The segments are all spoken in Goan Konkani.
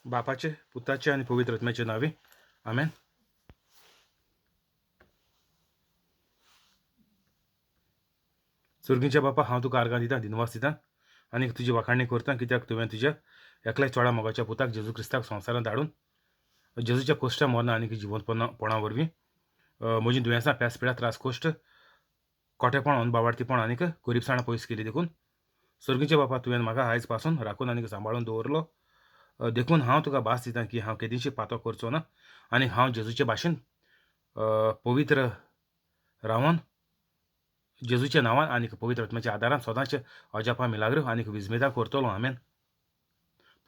बापाचे, पुताचे आनी पवित्र आत्म्याचे नांवे, आमेन. सर्गीच्या बापा, हांव तुका आर्गां दिता, दिनवास दिता आनी तुजी वाखाणणी करता, कित्याक तुवें तुज्या एकल्या चोडा मोगाच्या पुताक जेजू क्रिस्ताक संवसारांत धाडून जेजूच्या कोश्टा मरना आनी जिवंतपणा वरवीं म्हजीं दुयेंसां, पेस पिडा, त्रास, कोश्ट, कोटेपण, अनबावार्थीपण आनीक गरिबसाणां पयस केली. देखून सर्गीच्या बापा, तुवें म्हाका आयज पासून राखून आनी सांबाळून दवरलो, देखून हांव तुका भास दिता की हांव केदींशी पातो करचो ना आनी हांव जेजूचे भाशेन पवित्र रावन जेजूच्या नांवान आनी पवित्र आत्म्याच्या आदारान सदांच अजापां, मिलाग्र आनी विजमेदां करतलो. आमेन.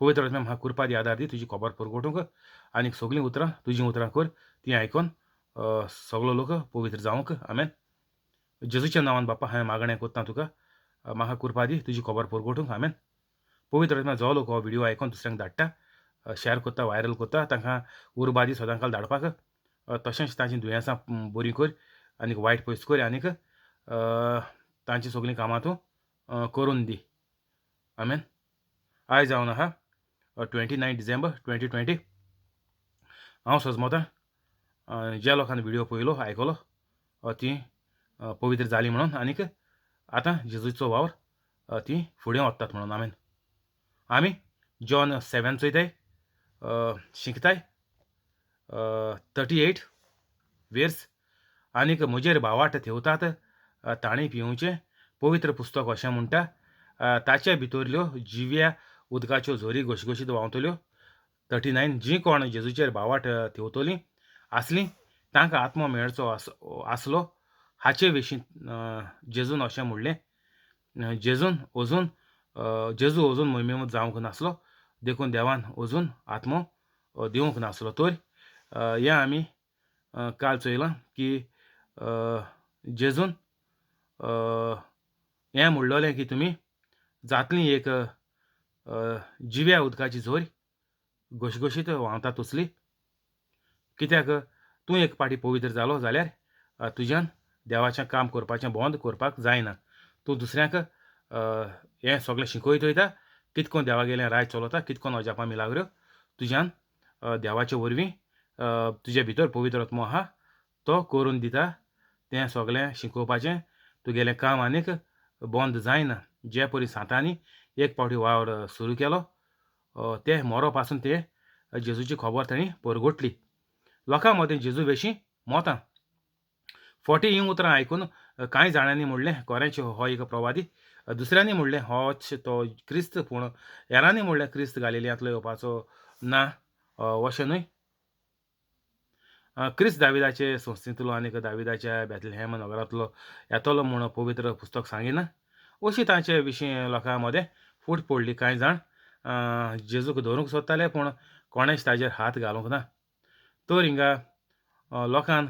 पवित्र आत्म्या, म्हाका कृपा दी, आदार दी तुजी खबर परगटूंक आनी सगळीं उतरां तुजीं उतरां कर, तीं आयकून सगलो लोक पवित्र जावंक. आमेन. जेजूच्या नांवान बापा हांवें मागणें करता तुका, म्हाका कृपा दी तुजी खबर परगटूंक. आमेन. पवित्र आत्म्या, जो लोक हो व्हिडियो आयकून दुसऱ्यांक धाडटा, शेअर करता, व्हायरल करता, तांकां उर्बा दी सदांकाल धाडपाक, तशेंच तांचीं दुयेंसां बरीं कर आनी वायट पयस कर आनीक तांचीं सगळीं कामां तूं करून दी. आमेन. आयज जावन आहा 29 डिसेंबर 2020. हांव सजमतां ज्या लोकांनी व्हिडियो पळयलो, आयकलो, तीं पवित्र जालीं म्हणून आनीक आतां जेजूचो वावर तीं फुडें वतात म्हणून. आमेन. आमी जॉन 7 चोयताय, शिकताय, 38 वेर्स. आनीक म्हजेर भावार्थ थेवतात तांणी पिवचें पवित्र पुस्तक अशें म्हणटा, ताचे भितरल्यो जिव्या उदकाच्यो झरी घोशघोशीत व्हांवतल्यो. 39 जीं कोण जेजूचेर भावार्थ थेवतलीं आसलीं तांकां आत्मो मेळचो आसलो. हाचे विशीं जेजून अशें म्हणलें, जेजू अजून मोहिमेमत जावंक नासलो, देखून देवान अजून आत्मो दिवंक नासलो. तर हें आमी काल चोयलां की जेजून हें म्हणलोलें की तुमी जातली एक जिव्या उदकाची झोर घोशघोशीत व्हांवता तसली, कित्याक तूं एक पाटी पवित्र जालो जाल्यार तुज्यान देवाचें काम करपाचें बंद करपाक जायना. तूं दुसऱ्यांक हें सगळें शिकयत वयता, कितकोन देवागेलें राय चलता, कितकोन अजापां मिलाग्रो तुज्यान देवाचे वरवीं तुजे भितर पवित्र आत्मो आहा तो करून दिता, तें सगळें शिकोवपाचें तुगेलें काम आनीक बंद जायना. जे परी सांतांनी एक पावटी वावर सुरू केलो ते मरो पासून ते जेजूची खबर तांणी परगटली. लोकां मदें जेजू विशीं मतां. 40 हीं उतरां आयकून कांय जाणांनी म्हणलें, कोरेंच हो एक प्रवादी. दुसऱ्यांनी म्हणलें, होच तो क्रिस्त. पूण हेरांनी म्हणलें, क्रिस्त गालिलियांतलो येवपाचो ना, अशें न्हय. क्रिस्त दाविदाचे संस्थेंतलो आनीक दाविदाच्या बेथलेहेम नगरांतलो येतलो म्हूण पवित्र पुस्तक सांगिना. अशी तांचे विशीं लोकां मदें फूट पडली. कांय जाण जेजूक धरूंक सोदताले, पूण कोणेंच ताजेर हात घालूंक ना. तर हिंगा लोकान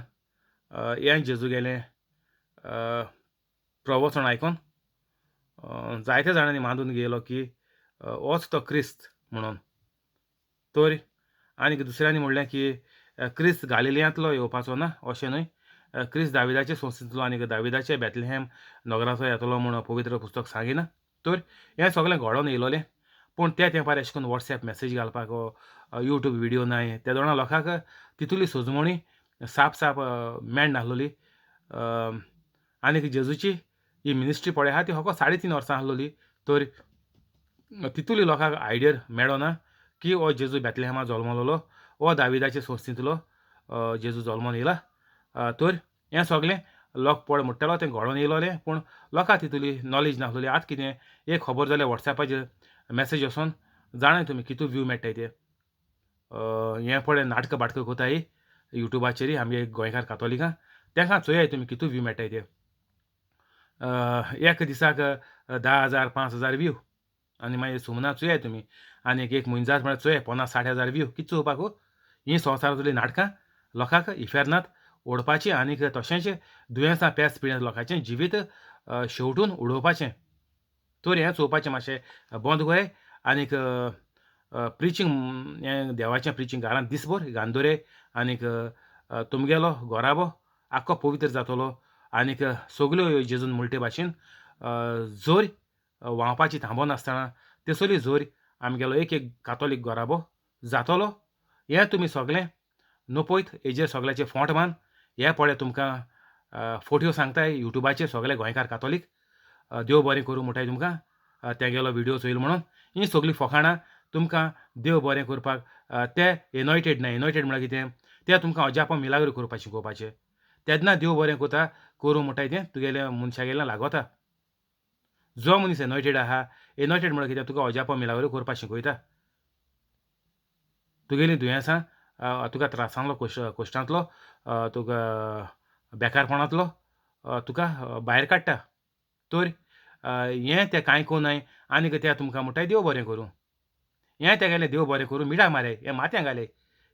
हें जेजू गेलें प्रवचन आयकून जायते जाणांनी मानून गेलो की होच तो क्रिस्त म्हणून. तर आनीक दुसऱ्यांनी म्हणलें की क्रिस्त गालिलियांतलो येवपाचो ना, अशें न्हय. क्रिस्त दाविदाचे संस्थेंतलो आनीक दाविदाचे बेथलेहेम नगराचो येतलो म्हूण पवित्र पुस्तक सांगिना. तर हें सगळें घडोवन येयलोलें, पूण त्या तेंपार अशें करून वॉट्सएप मॅसेज घालपाक यूट्यूब व्हिडियो नाय, त्या दोणा लोकांक तितुली सजमणी साप साप मेळ नासलोली. आनीक जेजूची ही मिनिस्ट्री पळय आहा ती फकत 3.5 वर्सां आसलोली, तर तितुली लोकांक आयडिया मेळना की हो जेजू बेथलेहेमा जल्मलोलो, हो दाविदाचे संस्थेंतलो जेजू जल्मोन येयला. तर हें सगळें लोक पळ म्हणटालो तें घडोवन येयलोलें, पूण लोकांक तितुली नॉलेज नासलोली. आतां कितें एक खबर जाल्यार वॉट्सएपाचेर मॅसेज वचोन जाणाय तुमी कितू व्यू मेळटाय ते. हें पळय नाटकां बाटकां कोताय युट्यूबाचेर आमगे गोंयकार कातोलिकां, तेंकां चोयाय तुमी कितू व्यू मेळटाय ते. एक दिसाक 10,000 5,000 व्यू, आनी मागीर सुमना चोयाय तुमी, आनी एक म्हयनो म्हळ्यार चोयाय 50-60 हजार व्यू. कितें चोवपाक हीं संवसारांतलीं नाटकां लोकांक इफेर्नांत ओडपाचीं आनीक तशेंच दुयेंसां पेस पिड्यां लोकांचें जिवीत शेवटून उडोवपाचें. तर हें चोवपाचें मातशें बंद कराय आनीक प्रिचींग हें देवाचें प्रिचींग घरांत दिसभर गांदोरे आनीक तुमगेलो घराबो आख्खो पवित्र जातलो आनीक सगल्यो जेजून म्हणटे भाशेन जोर व्हांवपाची थांबोनासतना तेसली जोर आमगेलो एक एक कातोलीक घराबो जातलो हें तुमी सगलें नपयत हेजेर सगल्याचेर फोंट मान हे पळय तुमकां फोटयो सांगताय युट्यूबाचेर सगले गोंयकार कातोलीक देव बरें करूं म्हणटाय तुमकां तेगेलो विडियो चोयल म्हणून हीं सगलीं फकाणां तुमकां देव बरें करपाक ते एनॉयटेड ना एनॉयटेड म्हळ्यार कितें ते तुमकां अजापां मिलाग्र करपाक शिकोवपाचें तेन्ना देव बरें करता करूं म्हणटाय तें तुगेल्या मनशागेल्यान लागता जो मनीस एनॉयटेड आहा एनॉयटेड म्हळ्यार कितें तुका अजापां मिलाग्र करपाक शिकयता तुगेलीं दुयेंसां तुका त्रासांतलो कश्टांतलो तुका बेकारपणांतलो तुका भायर काडटा तर हें तें कांय कोनाय आनीक ते तुमकां म्हणटाय देव बरें करूं हें तेगेलें देव बरें करूं मिडा मारे हें माथ्यां घाले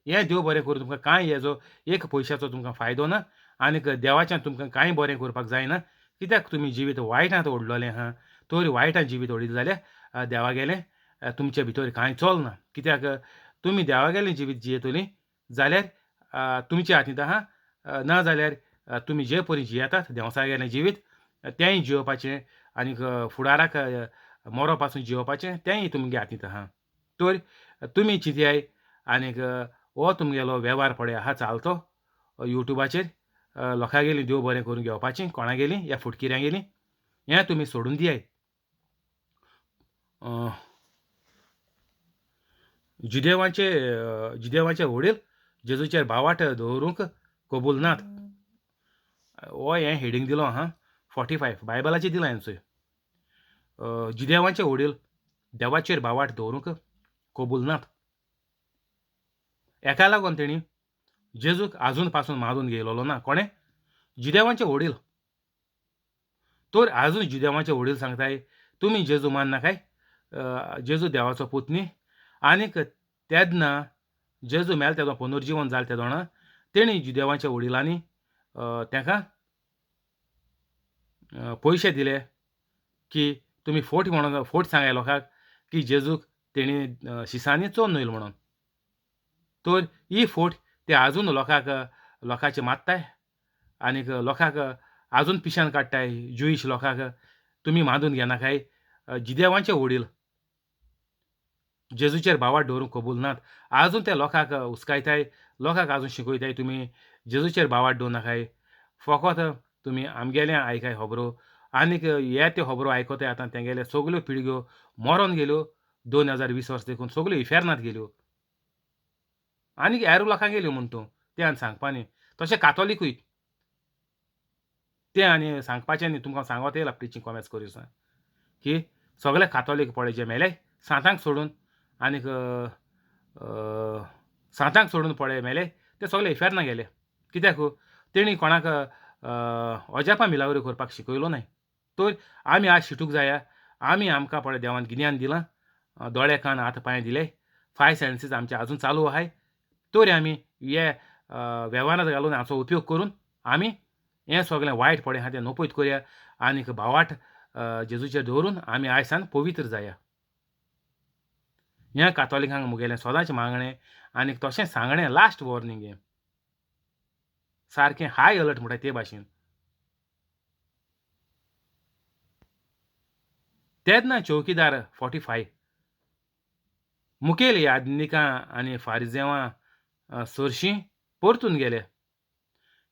हें देव बरें करूं तुमकां कांय हेजो एक पयशाचो तुमकां फायदो ना आनीक देवाच्यान तुमकां कांय बरें करपाक जायना कित्याक तुमी जिवीत वायटांत ओडलेलें आहा तर वायटां जिवीत ओडिल्लें जाल्यार देवागेलें तुमचे भितर कांय चलना कित्याक तुमी देवागेलें जिवीत जियेतलीं जाल्यार तुमच्या हातींत आहा ना जाल्यार तुमी जे परी जियेतात देंवचारागेलें जिवीत तेंय जियोवपाचें आनीक फुडाराक मरो पासून जियोवपाचें तेंय तुमगे हातींत आहा तर तुमी चिंतयाय आनीक हो तुमगेलो वेव्हार पळय आहा चालतो युट्यूबाचेर लोकांगेलीं देव बरें करून घेवपाचें कोणागेलीं ह्या फुटकिऱ्यांगेलीं हें तुमी सोडून दियाय. जुदेवांचे जुदेवांचे वडील जेजूचेर बावाट दवरूंक कबूल नात हो हें हेडींग दिलो आहा 45 बायबलाचेर दिलां हें. जुदेवांचे वडील देवाचेर बावाट दवरूंक कबूल नात हेका लागून तेणी जेजूक आजून पासून मारून घेयलेलो ना. कोणें? जुदेवांचे वडील. तर आजून जुदेवांचे वडील सांगताय तुमी जेजू माननाकाय, जेजू देवाचो पूत न्ही. आनीक तेन्ना जेजू मेल तेदो पुनर्जिवन जालें तेदोणा तेणी जुदेवांच्या वडिलांनी ताका पयशे दिले की तुमी फोट म्हणून फोट सांगाय लोकांक की जेजूक तेणी शिसांनी चोन्न येयलो म्हणून. तर ही फोट ते आजून लोकांक लोकांचे मात्ताय आनीक लोकांक आजून पिशान काडटाय. जुईश लोकांक तुमी मानून घेनाकाय जिदेवांचे वडील जेजूचेर भावार्थ दवरूंक कबूल नात. आजून ते लोकांक हुस्कायताय, लोकांक आजून शिकयताय तुमी जेजूचेर भावार्थ दवरूं नाकाय, फकत तुमी आमगेलें आयकाय खबरो. आनीक हे त्यो खबरो आयकताय आतां तेंगेले सगल्यो पिळग्यो मरोन गेल्यो 2020 वर्स देखून सगल्यो इफेर्नांत गेल्यो आनीक हेर लोकांक गेल्यो म्हूण तूं तें आनी सांगपा न्ही. तशें कातोलिकूय तें आनी सांगपाचें न्ही. तुमकां सांगत येयला प्रिचींग कॉमेस करी की सगळे कातोलीक पळय जे मेले सांतांक सोडून आनीक सांतांक सोडून पळय मेले ते सगळे इफेर्ना गेले. कित्याक तेणी कोणाक अजापां मिलावरी करपाक शिकयलो नाय. तर आमी आज शिटूक जाया. आमी आमकां पळय देवान गिन्यान दिलां, दोळे कान हात पांय दिले, 5 सेन्सीस आमचे आजून चालू आहाय. तर आमी हे वेव्हारांत घालून हाचो उपयोग करून आमी हें सगळें वायट पळय आहा तें नपयत करया आनीक भावाट जेजूचेर दवरून आमी आयसान पवित्र जाया. ह्या कातोलिकांक मुगेलें सदांच मागणें आनीक तशें सांगणें लास्ट वॉर्निंग हें सारकें हाय अलर्ट म्हणटा ते भाशेन. तेन्ना चौकीदार 45 मुखेल याज्ञिकां आनी फारिजेवां सरशीं परतून गेले.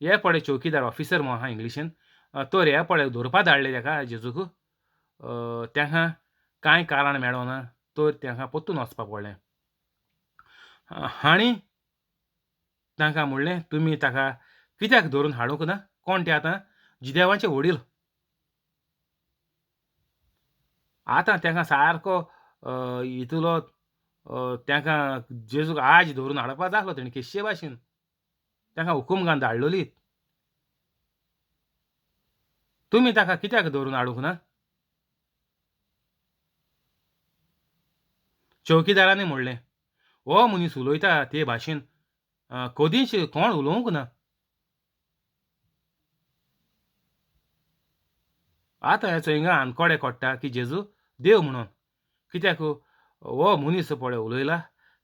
हे पळय चौकीदार ऑफिसर म्हूण आहा इंग्लिशीन. तर हे पळय धरपा धाडले ताका जेजूक. ताका कांय कारण मेळना तर ताका परतून वचपाक पडलें. हांणी तांकां म्हणलें तुमी ताका कित्याक धरून हाडूंक ना? कोण ते आतां? जुदेवांचे वडील. आतां तांकां सारको हितूलो तांकां जेजूक आज धरून हाडपा जाय आसलो तेणी केश्शे भाशेन तांकां हुकूम घालून धाडलोली. तुमी ताका कित्याक धरून हाडूंक ना? चौकीदारांनी म्हणलें हो मनीस उलयता ते भाशेन कदींच कोण उलोवंक ना. आतां हेचो हिंगा आनकोडे कोडटा की जेजू देव म्हणून. कित्याक हो मनीस पळय उलयला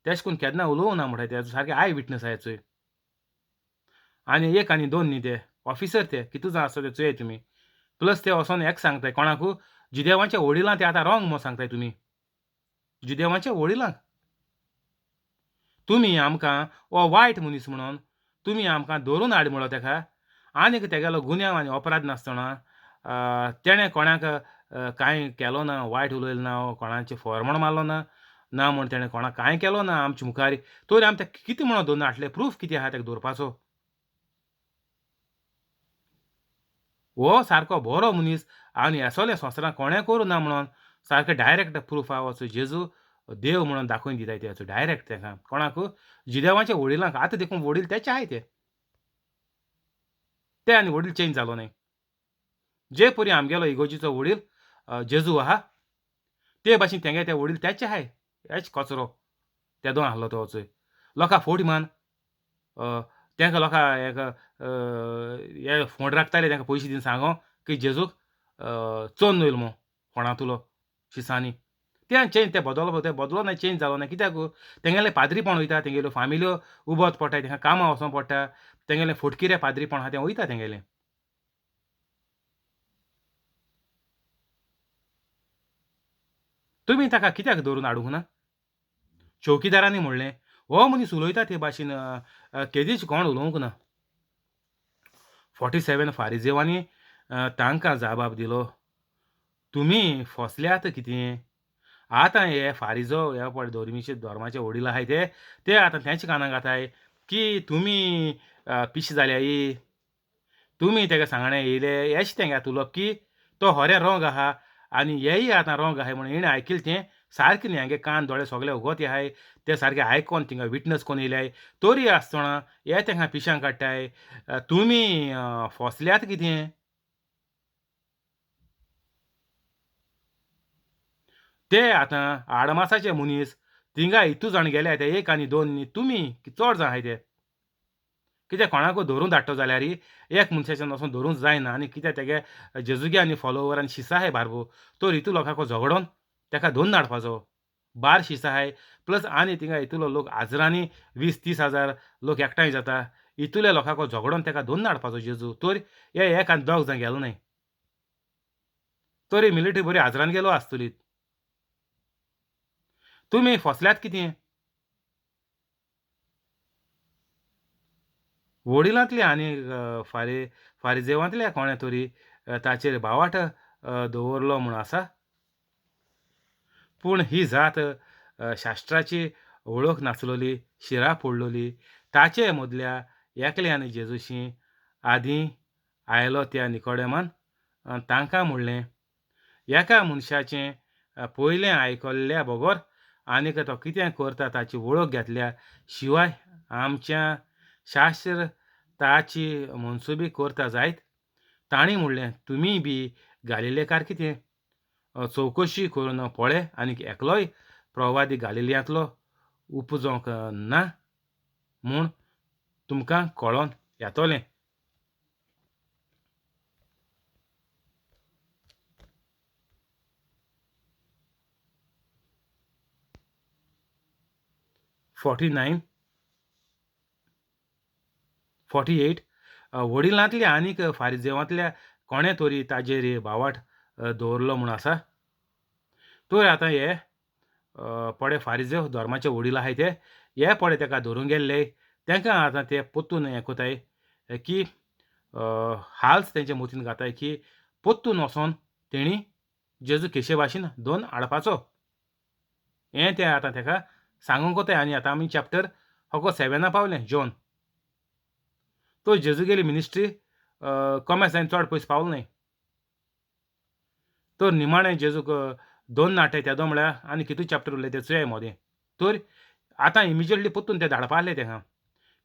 तेश कोन्न केन्ना उलोवंक ना म्हणटा तेजो सारके I witness आहा चोय. आनी एक आनी दोन न्ही ते ऑफिसर ते कितू जाण आसता ते चोय तुमी. प्लस ते वचोन एक सांगताय कोणाकू जुदेवांच्या वडिलां ते आतां रॉंग म्हूण सांगताय तुमी जुदेवांच्या वडिलांक. तुमी आमकां हो वायट मनीस म्हणून तुमी आमकां धरून हाड म्हणलो तेका आनीक तेगेलो गुन्यांव आनी अपराध नासतना तेणें कोणाक कांय केलो ना वायट उलयलो ना कोणाचें फोर म्हण मारलो ना ना म्हण तेणें कोणाक कांय केलो ना आमचे मुखार तरी आमी तेका कितें म्हणून धरून हाडलें प्रूफ कितें आहा तेका दवरपाचो हो सारको बरो मनीस आनी असोले संवसारांत कोणें करूं ना म्हणून सारकें डायरेक्ट प्रूफ आहा वचो जेजू देव म्हणून दाखोवन दिताय ते डायरेक्ट तेका कोणाक जिदेवाच्या वडिलांक आतां देखून वडील तेचे आहाय ते ते आनी वडील चेंज जालो न्हय जे परी आमगेलो इगोजीचो वडील जेजू आहा ते भाशेन तेंगे ते वडील तेचे आहाय हेच कचरो तेदो आहलो तो वचय लोकां फोट मान तेंका लोकां एक हे फोंड राखताले तेंका पयशे दिवन सांगो की जेजूक चोन्न येयलो मो फोंडांतलो शिसांनी ते चेंज ते बदल ते बदलो ना चेंज जालो ना कित्याक तेंगेलें पाद्रीपण वयता तेंगेल्यो फामिल्यो उबत पडटा तेंका कामां वचोंक पडटा तेंगेलें फटकिरें पाद्रीपण आहा तें वयता तेंगेलें. तुमी ताका कित्याक धरून हाडूंक ना? चौकीदारांनी म्हणलें हो मनीस उलयता ते भाशेन केदीच कोण उलोवंक ना. 47 फारिजेवांनी तांकां जाबाब दिलो तुमी फसल्यात कितें? आतां हे फारिजो हे पळय धर्मीचे धर्माचे वडील आहाय ते ते आतां तेंच कानाक घाताय की तुमी पिशे जाल्याय तुमी तेका सांगणें येयले हेच तेंगे आतां उलोवप की तो होरे रोंग आहा आनी हेय आतां रोंग आहाय म्हणून हेणें आयकिलें तें सारकें न्ही हांगे कान दोळे सगळे उगोते आहाय ते सारके आयकोन थिंगा विटनस कोन्न येयल्याय तरी आसतना हे तेंका पिशांक काडटाय तुमी फसल्यात कितें? ते आतां आडमासाचे मनीस थिंगा इतू जाण गेले ते एक आनी दोन न्ही तुमी चड जाण आहाय ते कित्याक कोणाकूय धरून धाडटो जाल्यार एक मनशाच्यान वचोन धरूंक जायना आनी कित्याक तेगे जेजुगे आनी फॉलोवर आनी शिसा आहाय बारबो तो रितू लोकांक झगडोन तेका धरून हाडपाचो बार शिसा आहाय प्लस आनी थिंगा इतूलो लोक हजरांनी 20-30 हजार लोक एकठांय जाता इतुल्या लोकांक झगडोन तेका धरून हाडपाचो जेजू तर हे एक आनी दोग जाण गेलो न्हय तरी मिलिटरी बरी हजरान गेलो आसतली. तुमी फसल्यात कितें? वडिलांतले आनी फारिजेवांतल्या कोणें तरी ताचेर बावाट दवरलो म्हूण आसा पूण ही जात शास्त्राची वळख नासलोली शिरा पडलोली ताचे मदल्या एकल्यान जेजूशी आदीं आयलो त्या निकोडेमान तांकां म्हणलें एका मनशाचें पयलें आयकल्ल्या बगर आनीक तो कितें करता ताची वळख घेतल्या शिवाय आमच्या शास्त्र ताची मनसुबी करता जायत. तांणी म्हणलें तुमी बी गालिलेकार कितें? चवकशी करून पळय आनीक एकलोय प्रवादी गालिल्यांतलो उपजोंक ना म्हूण तुमकां कळोन येतलें. 49 48 वडिलांतल्या आनीक फारिजेवांतल्या कोणें तरी ताजेर बावाट दवरलो म्हूण आसा. तर आतां हे पडे फारिजेव धर्माचे वडील आहाय ते हे पडे तेका धरूंक गेल्ले तेंकां आतां ते पोत्तून हें कोताय की हाल्स तेंच्या मोतीन घाताय की पोत्तून वचोन तेणी जेजू केशे भाशेन दोन हाडपाचो हें तें आतां तेका सांगूंक कोताय. आनी आतां आमी चॅप्टर फकत 7 पावलें जॉन. तो जेजूगेली मिनिस्ट्री कॉमेस जायन चड पयस पावलो न्हय. तर निमाणें जेजूक दोन नाटे तेदो म्हळ्यार आनी कितू चॅप्टर उरले ते चोयाय मोदें. तर आतां इमिजिएटली पोत्तून ते धाडपा आहले तेंका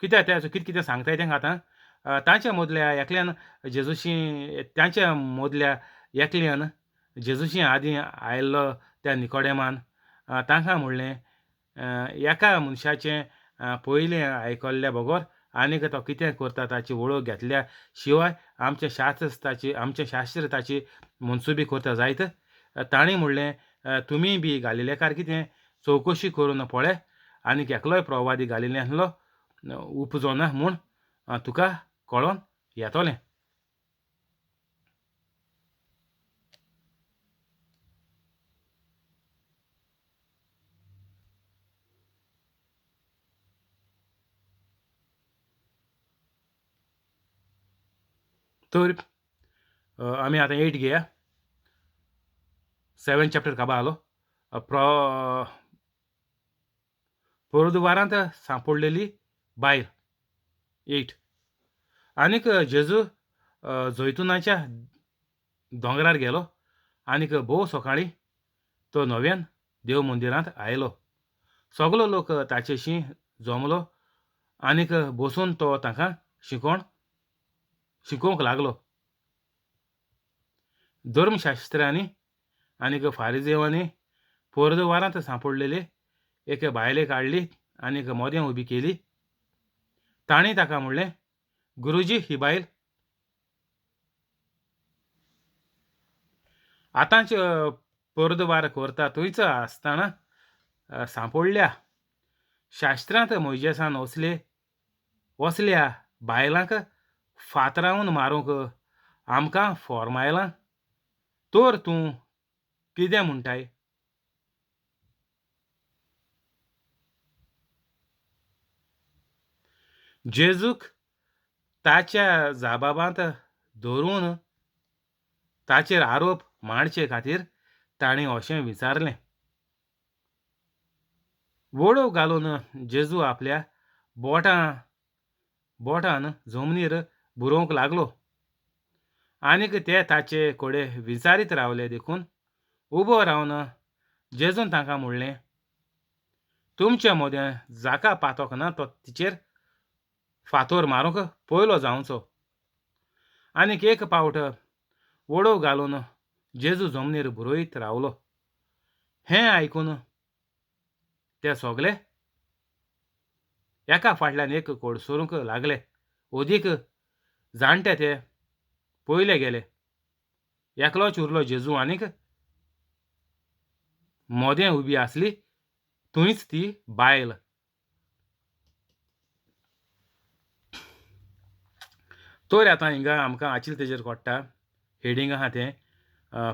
कित्याक ते कितें कितें सांगताय तेंका आतां तांच्या मदल्या एकल्यान जेजूशी तांच्या मदल्या एकल्यान जेजूशी आदीं आयिल्लो त्या निकोडेमान तांकां म्हणलें एका मनशाचें पयलें आयकल्ल्या बगर आनीक तो कितें करता ताची वळख घेतल्या शिवाय आमचें शास्त्र ताची आमचें शास्त्र ताची मनसुबी करता जायत. तांणी म्हणलें तुमी बी गालिलेकार कितें? चवकशी करून पळय आनीक एकलोय प्रवादी गालिल्यांतलो उपजोना म्हूण तुका कळोन येतलें. तर आमी आतां एट घेया. 7 चॅप्टर काबार जालो. पोरदुवारांत सांपडलेली बायल. 8. आनीक जेजू जैतुनाच्या दोंगरार गेलो आनीक भोव सकाळीं तो नव्यान देव मंदिरांत आयलो. सगलो लोक ताचेशी जमलो आनीक बसून तो तांकां शिकोवंक लागलो. धर्मशास्त्र्यांनी आनीक फारिजेवांनी पोरदुवारांत सांपडलेले एके बायलेक हाडली आनीक मोदें उबी केली. तांणी ताका म्हणलें, गुरुजी, ही बायल आतांच पोरदुवार करता थंयच आसतना सांपडल्या. शास्त्रांत मोयजेसान असल्या बायलांक फातरावन मारूंक आमकां फॉर्मायलां, तर तूं कितें म्हणटाय? जेजूक ताच्या जाबाबांत धरून ताचेर आरोप मांडचे खातीर ताणें अशें विचारलें. वडोव घालून जेजू आपल्या बोटान जमनीर बरोवंक लागलो आनीक ते ताचे कडेन विचारीत रावले. देखून उबो रावन जेजून तांकां म्हणलें, तुमचे मदें जाका पातोक ना तो तिचेर फातोर मारूंक पयलो जावचो. आनीक एक पावट वडोव घालून जेजू जमनीर बरयत रावलो. हें आयकून ते सगले एका फाटल्यान एक कडसरूंक लागले. अदीक जाणटे ते पयले गेले. एकलोच उरलो जेजू आनीक मोदें उबी आसली थंयच ती बायल. तर आतां हिंगा आमकां आचिल तेजेर कोट्टा हेडींग आहा तें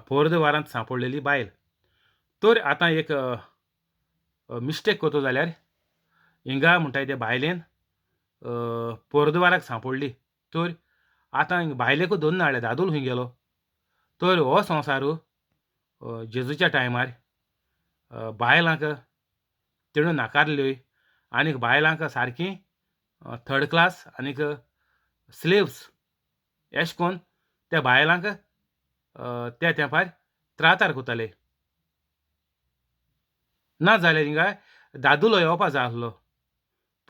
पोरदुवारांत सांपडलेली बायल. तर आतां एक मिस्टेक करता जाल्यार हिंगा म्हणटाय ते बायलेन पोरदुवाराक सांपडली. तर आतां बायलेकूच धरून हाडले, दादूल खंय गेलो? तर हो संवसार जेजूच्या टायमार बायलांक तेणून नाकारल्यो आनीक बायलांक सारकी थर्ड क्लास आनीक स्लेव्स एश कोन त्या बायलांक त्या तेंपार त्रातार करताले. ना जाल्यार हिंगा दादुलो येवपा जाय आसलो.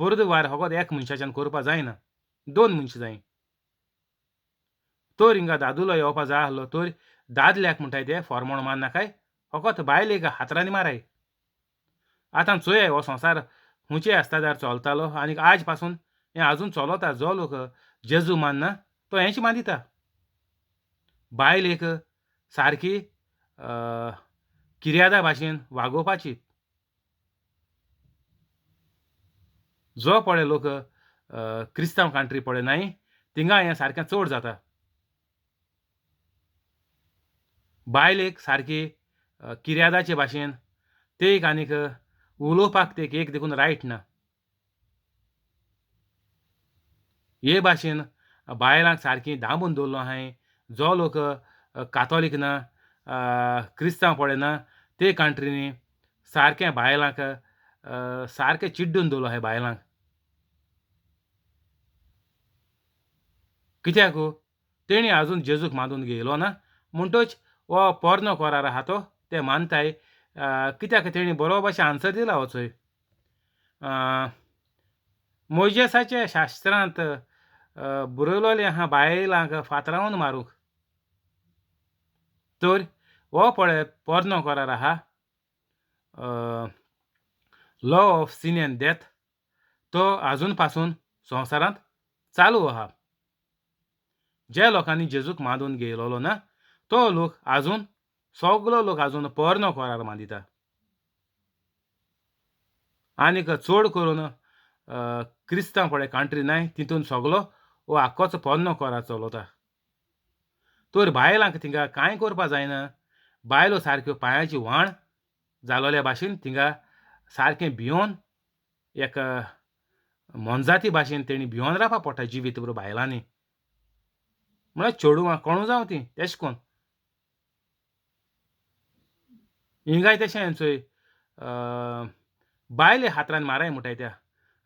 पोरदुवार फकत एक मनशाच्यान करपा जायना, दोन मनशां जाय. तर हिंगा दादुलो येवपा जाय आसलो. तर दादल्याक म्हणटाय ते फॉर्मोण मारनाकाय, फकत बायलेक हातरांनी माराय. आतां चोय हो संवसार खुंयचे आसतादार चलतालो आनीक आज पासून हें आजून चलता. जो लोक जेजू मानना तो हेंच मानिता. बायलेक सारकी किर्यादा भाशेन वागोवपाची. जो पळय लोक क्रिस्तांव कंट्री पळय नाय थिंगा हें सारकें चड जाता. बायलेक सारकी किर्यादाचे भाशेन तेक आनीक उलोवपाक तेक एक देखून रायट ना. हे भाशेन बायलांक सारकी दामून दवरलो आहाय. जो लोक कातोलीक ना क्रिस्तांव पळयना ते कंट्रीनी सारकें बायलांक सारकें चिड्डून दवरलो आहाय बायलांक. कित्याक तेणी आजून जेजूक मानून घेयलो ना म्हणटच हो पोरनो कोरार आहा तो ते मानताय. कित्याक तेणी बरो भाशेन आन्सर दिला हो चोय. मोयजेसाच्या शास्त्रांत बरयलोलें आहा बायलांक फातरावन मारूंक. तर हो पळय पोरनो कोरार आहा law of sin and death, तो आजून पासून संवसारांत चालू आहा. ज्या लोकांनी जेजूक मानून घेयलोलो ना तो लोक आजून सगलो लोक आजून पोरनो कोरार मानिता. आनीक चड करून क्रिस्तांव पळय कंट्री नाय तितून सगलो हो आख्खोच पोरनो कोरार चलता. तर बायलांक थिंगा कांय करपा जायना. बायलो सारक्यो पांयाची व्हाण जालोल्या भाशेन थिंगा सारकें भियोन एक मोनजाती भाशेन तेणी भियोन रावपा पडटा जिवीत बरो बायलांनी. म्हळ्यार चेडवां कोणू जावं तीं तेश कोन हिंगाय तशें चोय बायले हातरान माराय म्हणटाय त्या.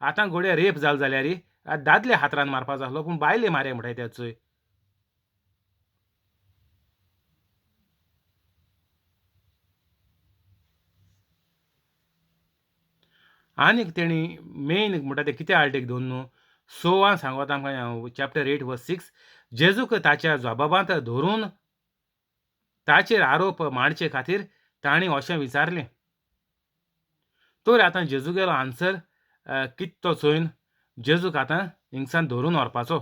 आतां घोडये रेप जाल जाल्यार दादले हातरान मारपा जालो पूण बायले माराय म्हणटाय त्या चोय. आनीक तेणी मेन म्हणटा तें कितें आल्टेक दोन न्हू सोवान सांगता आमकां चॅप्टर 8 वर्स 6 जेजूक ताच्या जबाबांत धरून ताचेर आरोप मांडचे खातीर तांणी अशें विचारलें. तर आतां जेजू गेलो आन्सर कित तो चोयन जेजूक आतां हिंगसान धरून व्हरपाचो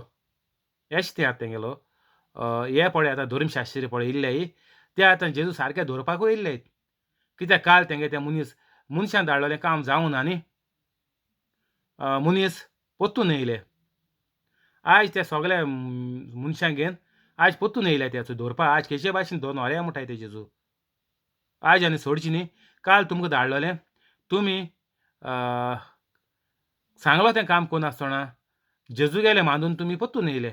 एश तें आतां तेंगेलो हे पळय आतां धर्मशास्त्री पळय इल्ले ते आतां जेजू सारके धरपाकूय येयल्ले. कित्याक काल तेंगे ते मनीस मनशान धाडलेलें काम जावना न्ही मनीस परतून येयले. आयज ते सगळे मनशांक घेवन आयज परतून येयले ते धरपा. आज केशे भाशेन धरून व्हरया म्हणटाय ते जेजू. आयज आनी सोडची न्ही. काल तुमकां धाडलेलें तुमी सांगलो तें काम करनासतना जेजू गेले मांदून तुमी परतून येयले.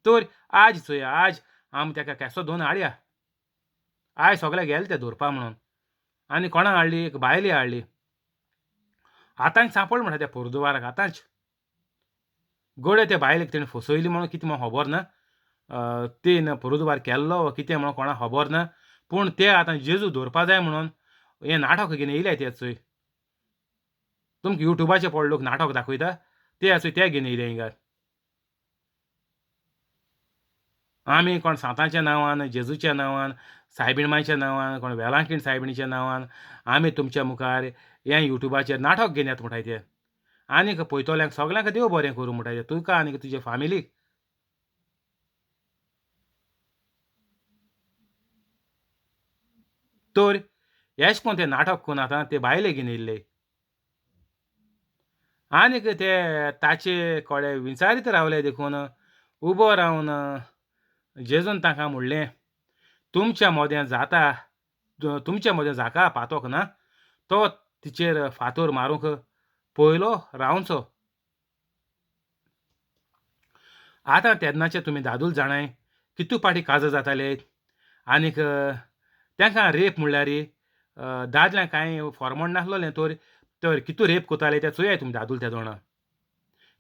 तर आज चोया आज आमी तेका केसो धरून हाडया. आयज सगळे गेले ते धरपा म्हणून. आनी कोणाक हाडली एक बायले हाडली. आतांच सांपड म्हणटा त्या पोरदुवाराक आतांच गोडे ते बायलेक तेणें फसयली म्हणून कितें म्हणून खबर ना. तें पुरुदवार केल्लो वा कितें म्हणून कोणाक खबर ना. पूण ते आतां जेजू धरपा जाय म्हणून हें नाटक घेवन येयले ते चोय. तुमकां युट्यूबाचेर पळय लोक नाटक दाखयता ते चोय ते घेवन येयले हिंगा. आमी कोण सांताच्या नांवान जेजूच्या नांवान सायबीण मायच्या नांवान कोण वेलांकीण सायबिणीच्या नांवान आमी तुमच्या मुखार हें युट्यूबाचेर नाटक घेवन येता म्हणटाय ते. आनीक पळयतल्यांक सगल्यांक देव बरें करूं म्हणटाय ते तुका आनीक तुजे फामिलीक. तर एश कोन ते नाटक करून आतां ते बायले घेवन येयल्ले. आनीक ते ताचे कोडे विचारीत रावले देखून उबो रावन जेजून तांकां म्हणलें तुमच्या मोदें जाता तुमच्या मोदें जाका पातोक ना तो तिचेर फातोर मारूंक पयलो रावचो. आतां तेन्नाचे तुमी दादूल जाणाय कितू पाटी काजार जाताले. आनीक तांकां रेप म्हणल्यार दादल्यांक कांय फॉर्मोण नासलोलें तर तर कितू रेप कोताले ते चोयाय तुमी दादूल ते जाणा.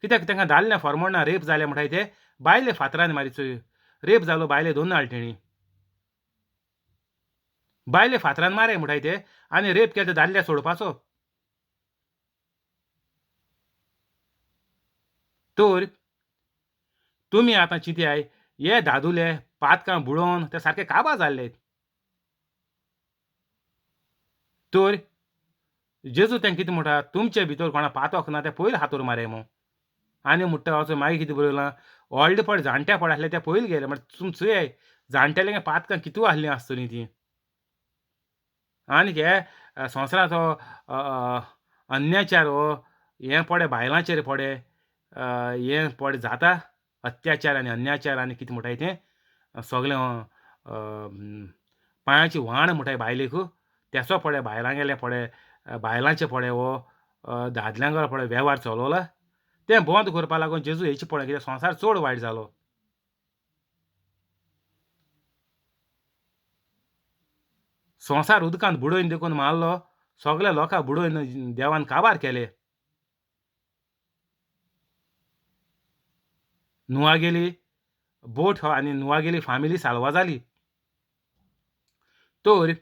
कित्याक तांकां दादल्या फॉर्मोण ना रेप जालें म्हणटाय ते बायले फातरान मारी चोय. रेप जालो बायले दोन हाडले तेणी बायले फातरान मारे म्हणटाय ते आनी रेप केले ते दादल्या सोडपाचो. तर तुमी आतां चिंतयाय हे दादुले पातकां बुडोवन ते सारके काबार जाल्ले. तर जेजू तेंकां कितें म्हणटा तुमचे भितर कोणा पातक ना ते पयलीं हातोर मारया म्हूण. आनी म्हणटा असो मागीर कितें बरयलां व्हडले पड जाणट्या पड आसले ते पयलीं गेले. म्हणल्यार तुमी चोयाय जाणटेले पातकां कितू आसलीं आसतलीं तीं. आनी हे संवसाराचो अन्याचार हो हें पडे बायलांचेर पडे हें पडे जाता अत्याचार आनी अन्याचार आनी कितें म्हणटाय तें सगळें पांयाची व्हाण म्हणटाय बायलेक तेचो पडे बायलांगेले पडे बायलांचे पडे हो दादल्यांगेलो पडे वेव्हार चलोवला तें बंद करपा लागून जेजू हेची पळय कित्याक संवसार चड वायट जालो. संवसार उदकांत बुडोवन देखून मारलो सगल्या लोकांक बुडोवन देवान काबार केले. नुवागेली बोट आनी नुवागेली फामिली साल्वा जाली. तर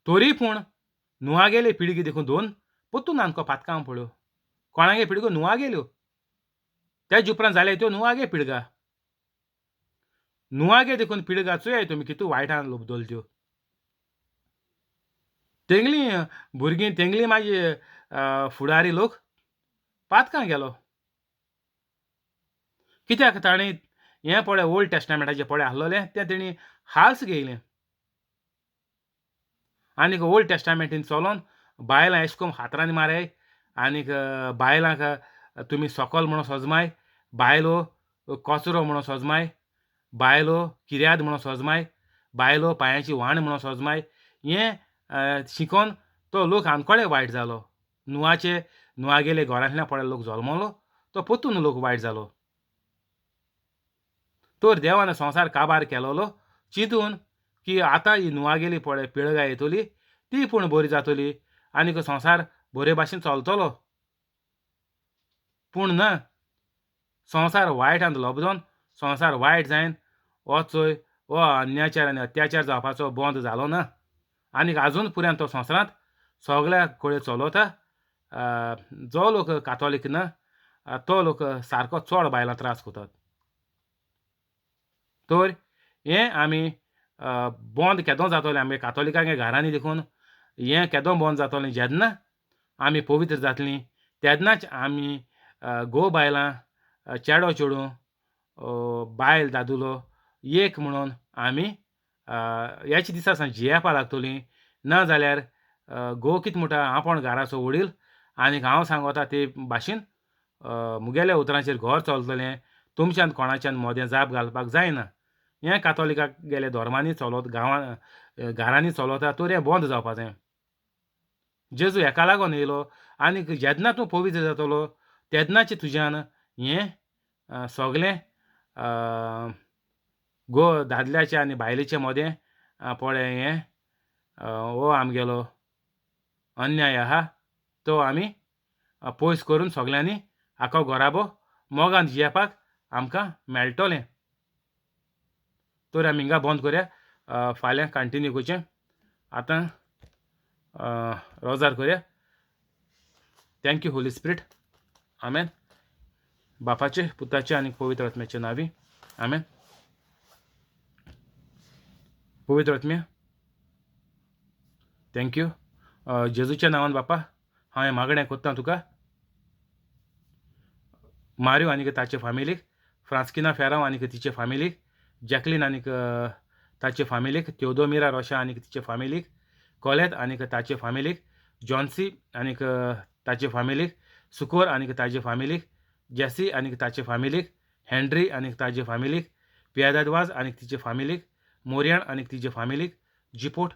तरी पूण नुवागेली पिळगी देखून दोन परतून आमकां पातकां पळय कोणागे पिळग्यो नुवागेल्यो तेज उपरांत जाले त्यो नुवागे पिळगा. नुवागे देखून पिळगा चोयाय तुमी कितू वायटान लोबदल त्यो. तेंगली भुरगीं तेंगली मागीर फुडारी लोक पातकां गेलो. कित्याक ताणें हें पळय ओल्ड टेस्टामेंटाचें पळय आसलोलें तें तेणी हाल्स घेयलें. आनीक ओल्ड टेस्टामेंटीन चलोन बायलां एश कोन्न हातरांनी माराय आनीक बायलांक तुमी सोकोल म्हणून सोजमाय बायलो कचरो म्हणून सोजमाय बायलो किर्याद म्हणून सोजमाय बायलो पांयाची व्हाण म्हणून सोजमाय हें शिकोन तो लोक आमकोडे वायट जालो. नुवाचे नुवागेले घरांतल्यान पळय लोक जल्मलो तो परतून लोक वायट जालो. तर देवान संवसार काबार केलोलो चिंतून की आतां ही नुवागेली पळय पिळगां येतली ती पूण बरी जातली आनीक संवसार बरे भाशेन चलतलो. पूण ना, संवसार वायटान लबदोन संवसार वायट जायन हो चोय हो अन्याचार आनी अत्याचार जावपाचो बंद जालो ना आनीक आजून पुराय तो संवसारांत सगळ्या कडेन चलता. जो लोक कातोलीक ना तो लोक सारको चड बायलां त्रास करतात. तर हें आमी बंद केदो जातलें आमगे कातोलिकांगे घरांनी देखून हें केदो बंद जातलें जेन्ना आमी पवित्र जातलीं तेन्नाच आमी घोव बायलां चेडो चेडूं बायल दादुलो एक म्हणून आमी ह्याच दिसा सावन जियेवपा लागतलीं. ना जाल्यार घोव कितें म्हणटा आपूण घराचो वडील आनीक हांव सांगोता ते भाशेन मुगेल्या उतरांचेर घर चलतलें, तुमच्यान कोणाच्यान मोदें जाप घालपाक जायना. हें कातोलिकाक गेले धर्मांनी चलत गांवां घरांनी चलता तर हें बंद जावपा जाय. जेजू हेका लागोन येयलो आनीक जेन्ना तूं पवित्र जातलो तेन्नाच तुज्यान हें सगलें घोव दादल्याचे आनी बायलेचे मदें पळय हें हो आमगेलो अन्याय आहा तो आमी पयस करून सगल्यांनी आखो घराबो मोगान जियेवपाक आमकां मेळटलें. तर आमी हिंगा बंद करया, फाल्यां कंटिन्यू करचें. आतां रोजार करया. Thank you Holi spirit. आमेन. बापाचे पुताचे आनी पवित्र आत्म्याचे नांवी आमेन. पवित्र आत्म्या thank you. जेजूच्या नांवान बापा हांवें मागणें कोत्ता तुका मारियो आनीक ताचे फामिलीक, फ्रांस्किना फेरांव आनीक तिचे फामिलीक, जॅकलीन आनीक ताचे फामिलीक, त्योदोमिरा रोशा आनीक तिचे फामिलीक, कोलेत आनीक ताचे फामिलीक, जॉन्सी आनीक ताचे फामिलीक, सुकोर आनीक ताजे फामिलीक, जेसी आनीक ताचे फामिलीक, हेनरी आनीक ताजे फामिलीक, पियादाद आनीक तिचे फामिलीक, मोरियान आनीक तिजे फामिलीक, जिपोट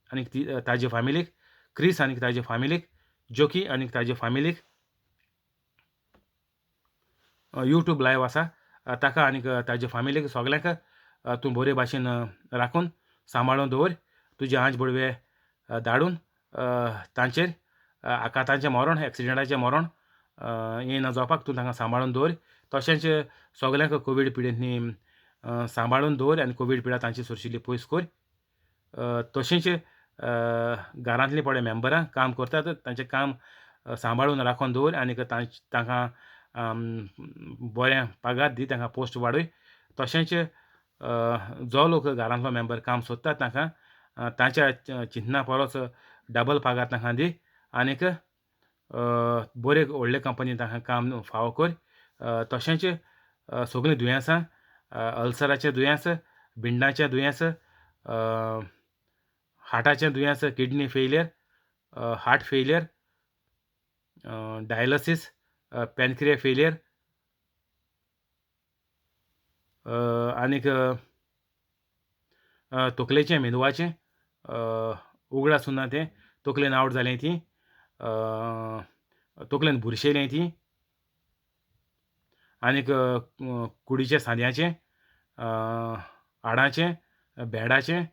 आनीक ती ताजे फामिलीक, क्रिस आनीक ताजे फामिलीक, जोकी आनीक ताजे फामिलीक, यूट्यूब लायव आसा ताका आनीक ताजे फामिलीक सगल्यांक तूं बरे भाशेन राखून सांबाळून दवर. तुजे आंज बडवे धाडून तांचेर आकातांचें मरण एक्सिडंटाचें मरण येना जावपाक तूं तांकां सांबाळून दवर. तशेंच सगल्यांक कोवीड पिडेंतनी सांबाळून दवर आनी कोवीड पिडा तांची सोरशिल्ली पयस कर. तशेंच घरांतलीं पळय मेंबरां काम करतात तांचें काम सांबाळून राखून दवर आनीक तांकां बरें पगार दी, तांकां पोस्ट वाडय. तशेंच जो लोक घरांतलो मेंबर काम सोदता तांकां तांच्या चिंतना परस डबल पगार तांकां दी आनीक बरे व्हडले कंपनी तांकां काम फावो कर. तशेंच सगळीं दुयेंसां, अल्सराचें दुयेंस, भिंडाचें दुयेंस, हार्टाचें दुयेंस, kidney failure, heart failure, dialysis, pancreas failure आनीक तकलेचें मेंदवाचें उगडास उरना तें, तकलेन आवट जालें ती, तकलेन बुरशेलें ती आनीक कुडीच्या सांद्याचें, हाडाचें, बेडाचें,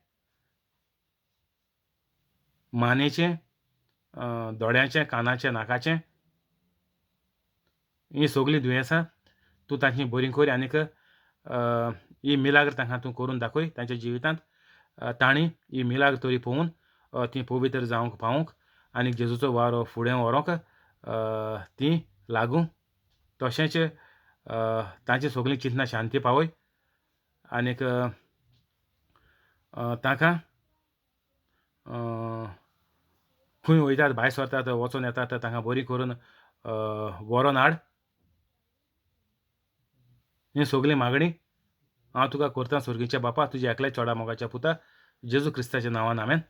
मानेचें, दोळ्यांचें, कानाचें, नाकाचें, हीं सगळीं दुयेंसां तूं तांची बरीं कर आनीक ही मिलाग्र तांकां तूं करून दाखय तांच्या जिवितांत. तांणी ही मिलाग्र तरी पळोवन तीं पवित्र जावंक पावूंक आनी जेजूचो वारो फुडें व्हरोंक तीं लागूं. तशेंच तांची सगळीं चिंतनां शांती पावय आनीक तांकां खंय वयतात भायर सरतात वचोन येतात तांकां बरी करून व्हरोन हाड. ही सगळीं मागणी हांव तुका करता सर्गीच्या बापा, तुज्या एकल्या चोडा मोगाच्या पुता जेजू क्रिस्ताच्या नांवान आमेन.